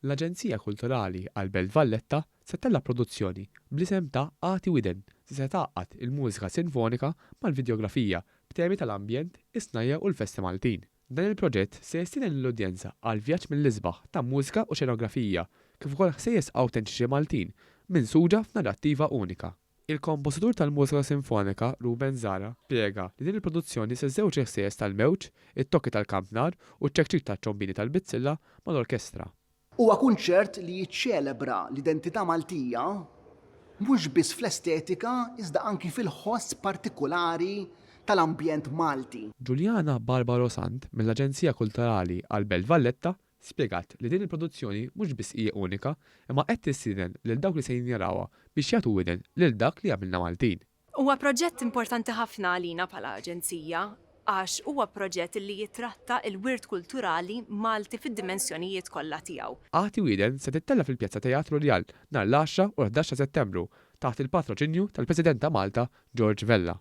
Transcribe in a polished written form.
L-Aġenzija Kulturali għall-Belt Valletta se ttella' produzzjoni bl-isem ta' Agħti Widen li se tgħaqqad il-mużika sinfonika mal-vidjografija b'temi tal-ambjent, is-snajja' u l-festi Maltin. Dan il-proġett se jistieden lill-udjenza għal vjaġġ mill-isbaħ ta' mużika u xenografija kif ukoll ħsejjes awtentiċi Maltin minsuġa f'narrattiva unika. Il-kompożitur tal-mużika sinfonika Ruben Zahra spjega li din il-produzzjoni se żżewġ il-ħsejjes tal-mewġ, it-tokki tal-kampnar u ċ-ċekċik taċ-ċombini tal-bizzilla mal-orkestra. Huwa kunċert li jiċċelebra l-identità Maltija mhux biss fl-estetika iżda anki fil-ħoss partikulari tal-ambjent Malti. Juliana Barbaro Sant mill-Aġenzija Kulturali għall-Belt Valletta spjegat li din il-produzzjoni mhux biss hija unika imma qed tistieden lil dawk li sejrin jarawha biex jagħtu widen lil dak li jagħmilna Maltin. Huwa proġett importanti ħafna għalina bħala aġenzija għax huwa proġett li jitratta l-wirt kulturali Malti fid-dimensjonijiet kollha tiegħu. Agħti Widen se tittella' fil-Pjazza Teatru Rjal nhar l-għaxra u l-11 ta' Settembru taħt il-patroċinju tal-President ta' Malta George Vella.